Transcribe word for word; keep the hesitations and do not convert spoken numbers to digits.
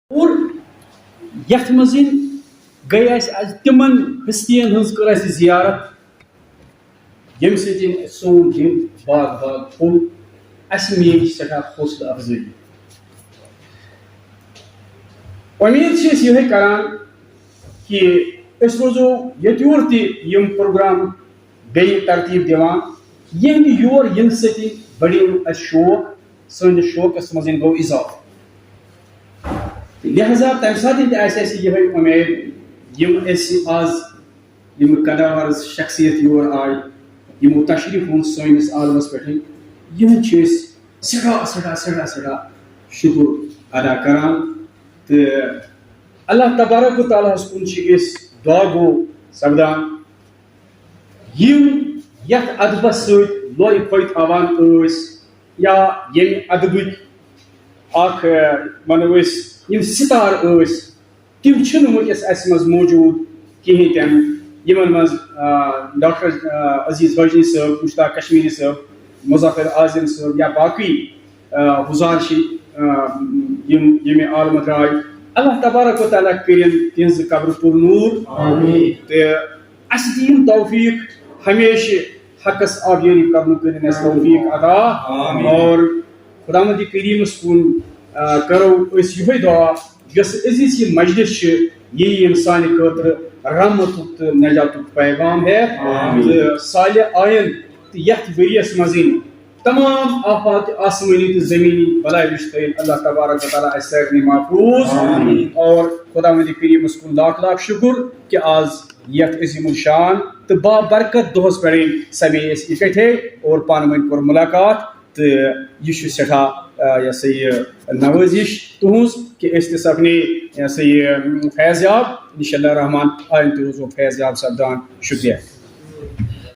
اور یَتھ منٛز گٔے اَسہِ، اَسہِ تِمن ہستین ہٕنٛز کٔر اَسہِ زیارت، ییٚمہِ سۭتۍ سون دِل باغ باغ پھوٚل۔ اَسہِ میج سٮ۪ٹھاہ حوصلہٕ افزٲیی۔ اُمید چھِ أسۍ یِہوٚے کران کہِ أسۍ روزو ییٚتہِ یور تہِ یِم پروگرام بیٚیہِ ترتیٖب دِوان، یِہنٛدِ یور یِنہٕ سۭتۍ بڑیو اَسہِ شوق، سٲنِس شوقس منٛز گوٚو اضافہٕ۔ لہذا تَمہِ ساتہٕ تہِ آسہِ اَسہِ یِہوٚے اُمید، یِم أسۍ آز یِم قداور شخصیت یور آے، یِمو تشریف اوٚن سٲنِس عالمس پٮ۪ٹھ، یِہُنٛد چھِ أسۍ سٮ۪ٹھاہ، سٮ۪ٹھاہ، سٮ۪ٹھاہ، سٮ۪ٹھاہ شُکُر ادا کران۔ تہٕ اللہ تبارک و تعالیٰ ہس کُن چھِ أسۍ دعا گو سپدان، یِم یتھ ادبس سۭتۍ لۄے پھۄتۍ تھاوان ٲسۍ، یا ییٚمہِ ادبٕکۍ اکھ، ونو أسۍ، یِم ستار ٲسۍ، تِم چھِنہٕ وٕنکیٚس اَسہِ منٛز موجوٗد کِہیٖنۍ تہِ نہٕ، یِمن منٛز، آ، ڈاکٹر، آ، عزیز بجنی صٲب، مشتاق کشمیری صٲب، مظفر عازم صٲب یا باقٕے، آ، حضار چھِ، آ، یِم ییٚمہِ عالمہٕ درٛاے۔ اللہ تبارک و تعالیٰ کٔرِن تِہنٛزٕ قبرٕ پُر نوٗر۔ آمین۔ تہٕ اَسہِ دِیِن توفیٖق ہمیشہِ حقس آبیٲری کرنُک، کٔرِن اَسہِ توفیٖق عطا۔ آمین۔ اور خداوند کریمس کُن، آ، کرو أسۍ یِہوٚے دعا، یۄس أزِچ یہِ مجلس چھِ، یہِ یِیہِ سانہِ خٲطرٕ رحمتُک تہٕ نجاتُک پیغام ہٮ۪تھ۔ آمین۔ تہٕ صالح آیِن تہٕ یتھ ؤریس منٛز یِن تمام آفات آسمٲنی تہٕ زمینی بلاے نِش تھٲیِن اللہ تبارک و تعالیٰ اَسہِ سارنٕے محفوظ۔ آمین۔ اور خداوند کریمس کُن لاکھ لاکھ شُکُر کہِ آز یتھ عظیم الشان تہٕ بابرکت دۄہس پٮ۪ٹھ سمے أسۍ اکٹھے اور پانہٕ ؤنۍ کوٚر ملاقات۔ تہٕ یہِ چھُ سٮ۪ٹھاہ، آ، یہِ ہسا یہِ نوٲزِش تُہٕنٛز کہِ أسۍ تہِ سپنے، یہِ ہسا یہِ، فیض یاب۔ انشاءاللہ الرحمن، آیِندٕ تہِ روزو فیض یاب سپدان۔ شُکریہ۔